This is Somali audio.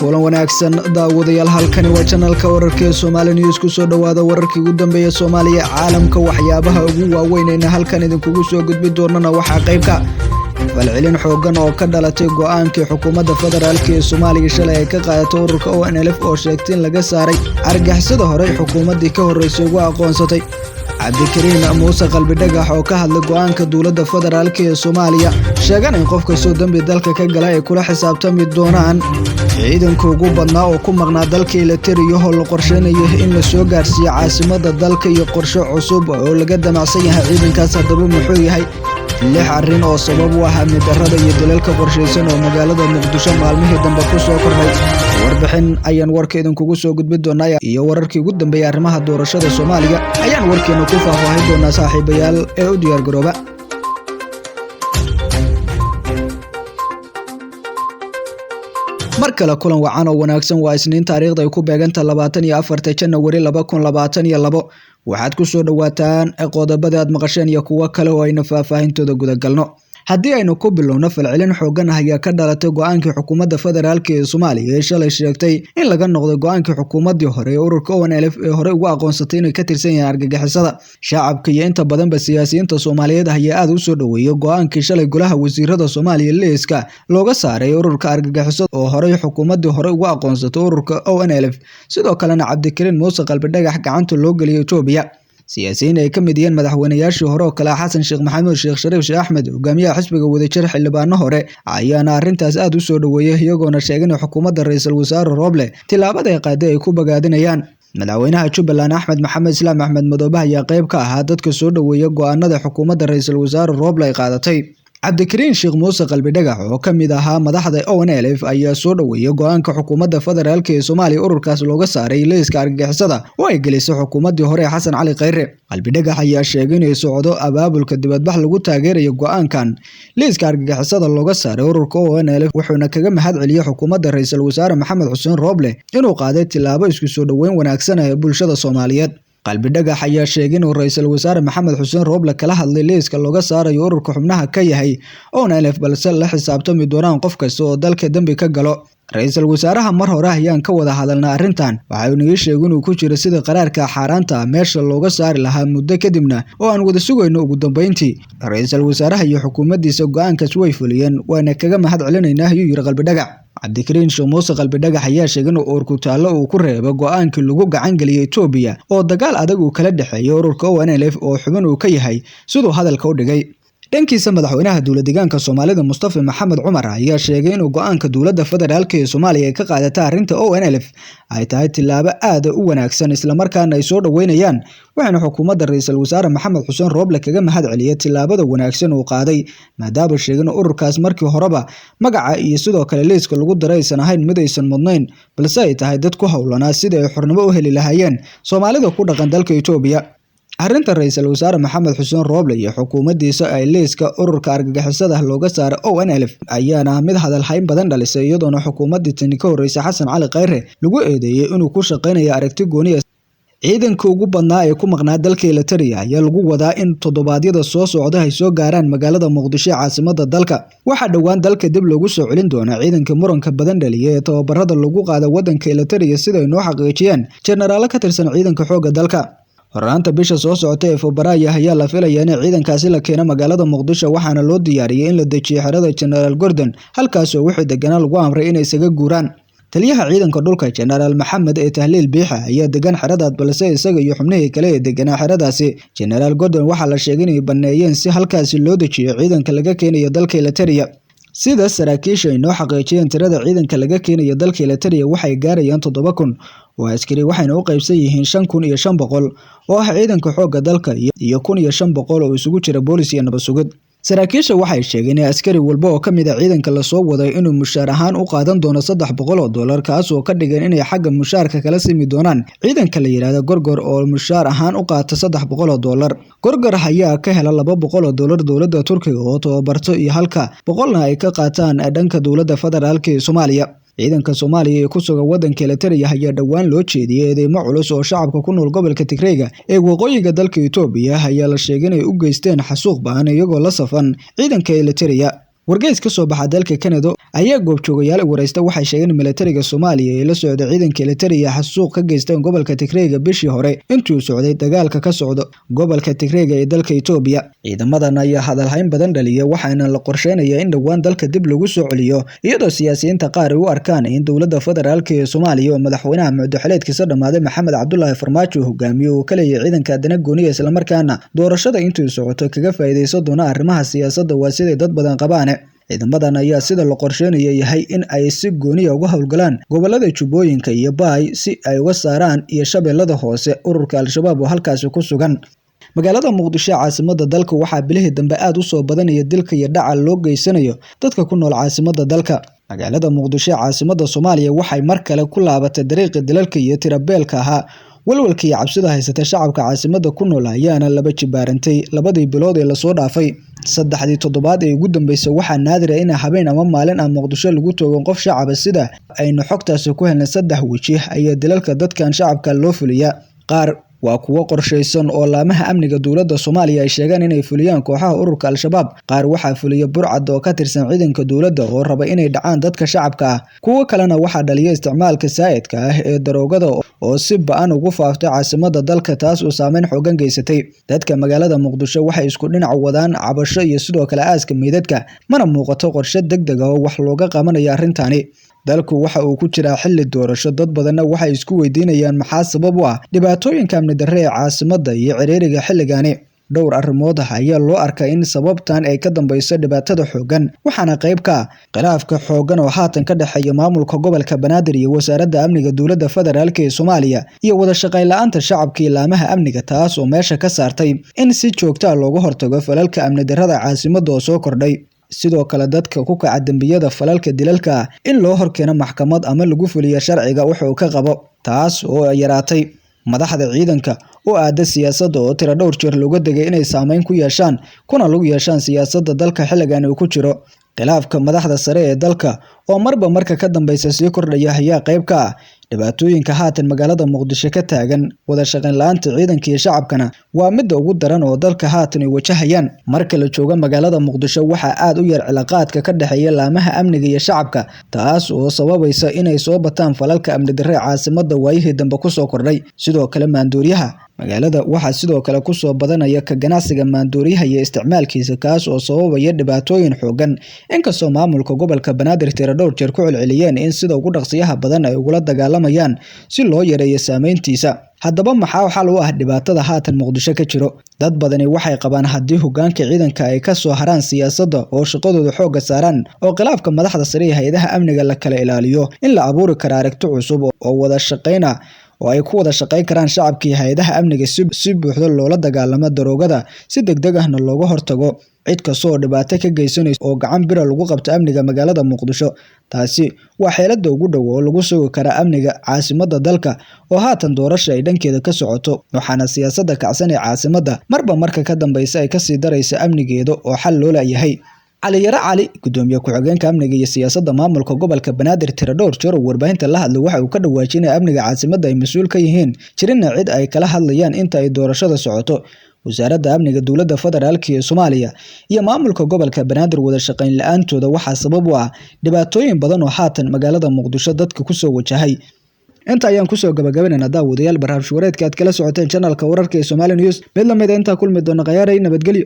Kulan wanaagsan daawadayaal, halkani waa janalka wararka ee Soomaali News. Ku soo dhawaada wararkii ugu dambeeyay Soomaaliya, caalamka, waxyaabaha ugu waaweyn ee halkan idinkugu soo gudbi doonana waxaa qaybka falcelin xoogan oo ka dhalatay go'aankii xukuumadda federaalk ee Soomaaliya shalay ay ka qaadatay ururka ONLF oo sheegtay in laga saaray argagixisada horey xukuumaddii ka horreysay ugu aqoonsatay. Cabdikariin Muuse Qalbidhagax oo ka hadlay go'aanka dowladda federaalk ee Soomaaliya, sheegan in qof kastoo dembi dalka ka gala ay kula xisaabtami doonaan. Ciidanka ugu badnaa oo ku maqnaa dalka Eliteria oo la qorsheynayo in la soo gaarsiiyo caasimadda dalka iyo qorshe cusub oo laga damacsan yahay ciidankaas haddaba muxuu yahay? 6 arrin oo sabab u ah amni darrada iyo dilalka qorsheysan oo magaalada Muqdisho maalmihii dambe ku soo kordhay. Warbixin ayaan warka idinkugu soo gudbin doonaa iyo wararkii ugu dambeeyay arrimaha doorashada Soomaaliya ayaan warkeena ku faahfaahin doonaa saaxiibayaal ee u diyaar garooba. Mar kale kulan wacan oo wanaagsan, waa Isniin, taariikhda ay ku beeganta 24 Janawari 2022. Waxaad ku soo dhawaataan qodobada aad maqasheen iyo kuwo kale oo aynu faahfaahintooda gudagalno. Haddii aynu ku bilowno, falcelin xoogan ah ayaa ka dhalatay go'aankii xukuumadda federaalk ee Soomaaliya ee shalay sheegtay in laga noqday go'aankii xukuumaddii hore ee ururka ONLF ee horey ugu aqoonsatay inay ka tirsan yihiin argagixisada. Shacabka iyo inta badanba siyaasiyiinta Soomaaliyeed ayaa aad u soo dhoweeyay go'aankii shalay golaha wasiirada Soomaaliya liiska looga saaray ururka argagixisada oo horey xukuumaddii hore ugu aqoonsatay ururka ONLF. Sidoo kalena Cabdikariin Muuse Qalbidhagax gacanta loo geliyay Itoobiya. Siyaasiyiin ay ka mid yihiin madaxweynayaashii hore oo kale Xasan Sheekh Maxamuud, Sheekh Shariif Sheekh Axmed, hogaamiyaha xisbiga wadajir, xildhibaano hore ayaana arrintaas aad u soo dhoweeyay, iyagoona sheegay in xukuumadda ra'iisul wasaare Roble tillaabada ay qaaday ay ku bogaadinayaan. Madaxweynaha Jubbaland Axmed Maxamed Islaam Axmed Madoobe ayaa qayb ka ahaa dadka soo dhoweeya go'aanada xukuumadda ra'iisul wasaare Roble ay qaadatay. Cabdikariin Sheekh Muuse Qalbidhagax oo ka mid ahaa madaxda ONLF ayaa soo dhoweeyay go'aanka xukuumadda federaalk ee Soomaaliya ururkaas looga saaray liiska argagixisada oo ay gelisay xukuumaddii hore Xasan Cali Khayre. Qalbidhagax ayaa sheegay inay socdo abaabulka dibadbax lagu taageerayo go'aankan liiska argagixisada looga saaray ururka ONLF, wuxuuna kaga mahad celiyay xukuumadda ra'iisul wasaare Maxamed Xuseen Roble inuu qaaday tillaabo isku soo dhoweyn wanaagsan ee bulshada Soomaaliyeed. Qalbidhagax ayaa sheegay inuu ra'iisul wasaare Maxamed Xuseen Roble kala hadlay liiska looga saarayo ururka xubnaha ka yahay ONLF, balse la xisaabtami doonaan qof kasta oo dalka dembi ka galo. Ra'iisul wasaaraha mar hore ayaan ka wada hadalnay arrintan, waxa uu naga sheegay inuu ku jiro sidii qaraarka xaaraanta ah meesha looga saari lahaa muddo kadibna oo aan wada sugayno. Ugu dambeyntii ra'iisul wasaaraha iyo xukuumaddiisa go'aankaas way fuliyeen, waana kaga mahad celinaynaa, ayuu yiri Qalbidhagax. Cabdikariin Sheekh Muuse Qalbidhagax ayaa sheegay in uurkutaallo uu ku reebo go'aankii lagu gacan geliyay Itoobiya oo dagaal adag uu kala dhexeeyay ururka ONLF oo xubin uu ka yahay, siduu hadalka u dhigay. Dhankiisa madaxweynaha dowlad deegaanka Soomaalida Mustafa Maxamed Cumar ayaa sheegay inuu go'aanka dowladda federaalk ee Soomaaliya ay ka qaadatay arrinta ONLF ay tahay tillaabo aad u wanaagsan, isla markaana ay soo dhoweynayaan, waxaana xukuumadda ra'iisul wasaare Maxamed Xuseen Roble kaga mahad celiyay tillaabada wanaagsan uu qaaday, maadaama sheegay in ururkaas markii horeba magaca iyo sidoo kale liiska lagu daray aysan ahayn mid aysan mudnayn, balse ay tahay dad ku howlanaa sidii ay xornimo u heli lahaayeen Soomaalida ku dhaqan dalka Itoobiya. Arrinta ra'iisul wasaare Maxamed Xuseen Roble iyo xukuumaddiisa ay liiska ururka argagixisada looga saaray ONLF ayaana mid hadal hayn badan dhalisay, iyadoona xukuumaddii tani ka horreysay Xasan Cali Khayre lagu eedeeyay inuu ku shaqeynayo aragti gooni ah. Ciidanka ugu badnaa ee ku maqnaa dalka Eliteria ayaa lagu wadaa in toddobaadyada soo socda ay soo gaaraan magaalada Muqdisho ee caasimadda dalka. Waxaa dhowaan dalka dib loogu soo celin doonaa ciidanka muranka badan dhaliya ee tababarada lagu qaada waddanka Eliteria, sida ay noo xaqiijiyeen jenaraalo ka tirsan ciidanka xoogga dalka. Horraanta bisha soo socota ee Febraayo ayaa la filayaa in ciidankaasi la keeno magaalada Muqdisho, waxaana loo diyaariyay in la dejiyo xerada Jenaraal Gordon, halkaas oo wixii deganaa lagu amray inay isaga guuraan. Taliyaha ciidanka dhulka Jenaraal Maxamed ee Tahliil Biixa ayaa degan xeradaas, balse isaga iyo xubnihii kale ee deganaa xeradaasi Jenaraal Gordon waxaa la sheegay inay baneeyeen si halkaasi loo dejiyo ciidanka laga keenayo dalka Eliteria. Sida saraakiisha ay noo xaqiijiyeen, tirada ciidanka laga keenayo dalka Eliteria waxay gaarayaan 7,000 oo askari, waxayna u qaybsan yihiin 5,500 oo ah ciidanka xoogga dalka iyo 1,500 oo isugu jira boolis iyo nabad sugid. Saraakiisha waxay sheegeen in askari walba oo ka mid ah ciidanka la soo waday inuu mushaar ahaan u qaadan doono $300, kaas oo ka dhigan inay xagga mushaarka kala simi doonaan ciidanka la yiraahdo Gorgor oo mushaar ahaan u qaata $300. Gorgor ayaa ka hela $200 dowladda Turkiga oo tababarto, iyo halka 100-na ay ka qaataan dhanka dowladda federaalk ee Soomaaliya. Ciidanka Soomaaliya ee ku sugan waddanka Eliteria ayaa dhowaan loo jeediyay eedeymo culus oo shacabka ku nool gobolka Tigreega ee waqooyiga dalka Itoobiya ayaa la sheegay inay u geysteen xasuuq ba'an iyagoo la safan ciidanka Eliteria. Wargeys ka soo baxa dalka Canada ayaa goobjoogayaal wareysta waxay sheegeen in militariga Soomaaliya ee la socda ciidanka Eritrea xasuuq ka geysteen gobolka Tigreega bishii hore intuu socday dagaalka ka socda gobolka Tigreega ee dalka Itoobiya. Ciidamadan ayaa hadal hayn badan dhaliyay, waxaana la qorsheynayaa in dhowaan dalka dib lagu soo celiyo, iyadoo siyaasiyiinta qaar ay u arkaan in dowladda federaalka ee Soomaaliya oo madaxweynaha muddo xileedkiisa dhamaaday Maxamed Cabdullaahi Farmaajo hogaamiyo uu ka leeyahay ciidanka dana gooniya, islamarkaana doorashada intuu socoto kaga faa'iideysan doona arrimaha siyaasadda waa siday dad badan qabaan. Ciidamadan ayaa sida la qorsheynaya yahay in ay si gooniya uga howlgalaan gobolada Jubbooyinka iyo Baay si ay uga saaraan iyo Shabeellada Hoose ururka Al-Shabaab oo halkaasi ku sugan. Magaalada Muqdisho ee caasimadda dalka waxaa bilihii dambe aad u soo badanaya dilka iyo dhaca loo geysanayo dadka ku nool caasimadda dalka. Magaalada Muqdisho ee caasimadda Soomaaliya waxay mar kale ku laabatay dariiqii dilalka iyo tirabeelka ahaa. Walwalka iyo cabsida haysata shacabka caasimadda ku nool ayaana laba jibaarantay labadii bilood ee lasoo dhaafay. Saddexdii toddobaad ee ugu dambeysay waxaa naadir ah in habeen ama maalin aan Muqdisho lagu toogan qof shacab ah, sida aynu xogtaasi ku helnay. Saddex waji ayaa dilalka dadkan shacabka loo fuliyaa. Qaar waa kuwo qorshaysan oo laamaha amniga dowladda Soomaaliya ay sheegaan inay fuliyaan kooxaha ururka Al-Shabaab. Qaar waxaa fuliya burcad oo ka tirsan ciidanka dowladda oo raba inay dhacaan dadka shacabka ah. Kuwo kalena waxaa dhaliya isticmaalka saa'idka ah ee daroogada oo si ba'an ugu faaftay caasimadda dalka, taas oo saameyn xooggan geysatay. Dadka magaalada Muqdisho waxay isku dhinac wadaan cabasho iyo sidoo kale aaska meydadka, mana muuqato qorshe degdeg ah oo wax looga qabanayo arrintani. Dalku waxa uu ku jiraa xilli doorasho, dad badanna waxay isku weydiinayaan maxaa sabab u ah dhibaatooyinka amni darre ee caasimadda iyo ciriiriga xilligani. Dhowr arrimood ah ayaa loo arkaa in sababtan ay ka dambeyso dhibaatada xooggan, waxaana qayb ka ah khilaafka xooggan oo haatan ka dhexeeya maamulka gobolka Banaadir iyo wasaaradda amniga dowladda federaalk ee Soomaaliya, iyo wada shaqayn la'aanta shacabka iyo laamaha amniga, taas oo meesha ka saartay in si joogto ah looga hortago falalka amni darrada caasimadda oo soo kordhay. Sidoo kale dadka ku kaca dembiyada falalka dilalka ah in loo horkeeno maxkamad ama lagu fuliyo sharciga wuxuu ka qabo, taas oo yaraatay. Madaxda ciidanka oo aada siyaasadda oo tiro dhowr jeer looga degay inay saameyn ku yeeshaan kuna lug yeeshaan siyaasadda dalka xilligan uu ku jiro. Khilaafka madaxda sare ee dalka oo marba marka ka dambeysa sii kordhaya ayaa qayb ka ah dhibaatooyinka haatan magaalada Muqdisho ka taagan. Wada shaqayn la'aanta ciidanka iyo shacabkana waa midda ugu daran oo dalka haatan ay wajahayaan. Marka la joogo magaalada Muqdisho waxaa aad u yar cilaaqaadka ka dhexeeya laamaha amniga iyo shacabka, taas oo sababaysa inay soo bataan falalka amni darre ee caasimadda waayihii dambe kusoo kordhay. Sidoo kale maandooriyaha magaalada waxaa sidoo kale kusoo badanaya ka ganacsiga maandooriyaha iyo isticmaalkiisa, kaas oo sababaya dhibaatooyin xooggan. Inkastoo maamulka gobolka Banaadir tiro dhowr jeer ku celceliyeen in sida ugu dhaqsiyaha badan ay ugula dagaalamayaan si loo yareeyo saameyntiisa, haddaba maxaa xal u ah dhibaatada haatan Muqdisho ka jiro? Dad badani waxay qabaan haddii hoggaanka ciidanka ay ka soo haraan siyaasadda oo shaqadooda xoogga saaraan oo khilaafka madaxda sare ee hay'adaha amniga la kala ilaaliyo, in la abuuri karo aragti cusub oo wada shaqeyna oo ay ku wada shaqeyn karaan shacabka iyo hay'adaha amniga si buuxda loola dagaalamo daroogada, si degdeg ahna looga hortago cid kasta oo dhibaato ka geysanaysa oo gacan bira lagu qabto amniga magaalada Muqdisho. Taasi waa xeeladda ugu dhow oo lagu sugi kara amniga caasimadda dalka oo haatan doorasho ay dhankeeda ka socoto, waxaana siyaasadda kacsan ee caasimadda marba marka ka dambeysa ay kasii daraysa amnigeeda oo xal loo laayahay. Cali Yare Cali, gudoomiye ku-xigeenka amniga iyo siyaasadda maamulka gobolka Banaadir, tiro dhowr jeer oo warbaahinta la hadlay waxa uu ka dhawaajinaya amniga caasimadda ay mas'uul ka yihiin, jirina cid ay kala hadlayaan inta ay doorashada socoto. Wasaaradda amniga dowladda federaalk ee Soomaaliya iyo maamulka gobolka Banaadir wada shaqayn la'aantooda waxaa sabab u ah dhibaatooyin badan oo haatan magaalada Muqdisho dadka kusoo wajahay. Inta ayaan kusoo gabagabaynayna daawadayaal barnaamij wareedka aad kala socoteen channelka wararka ee Somali News. Mid lamid ah intaa kulmi doona khayaaray nabadgelyo.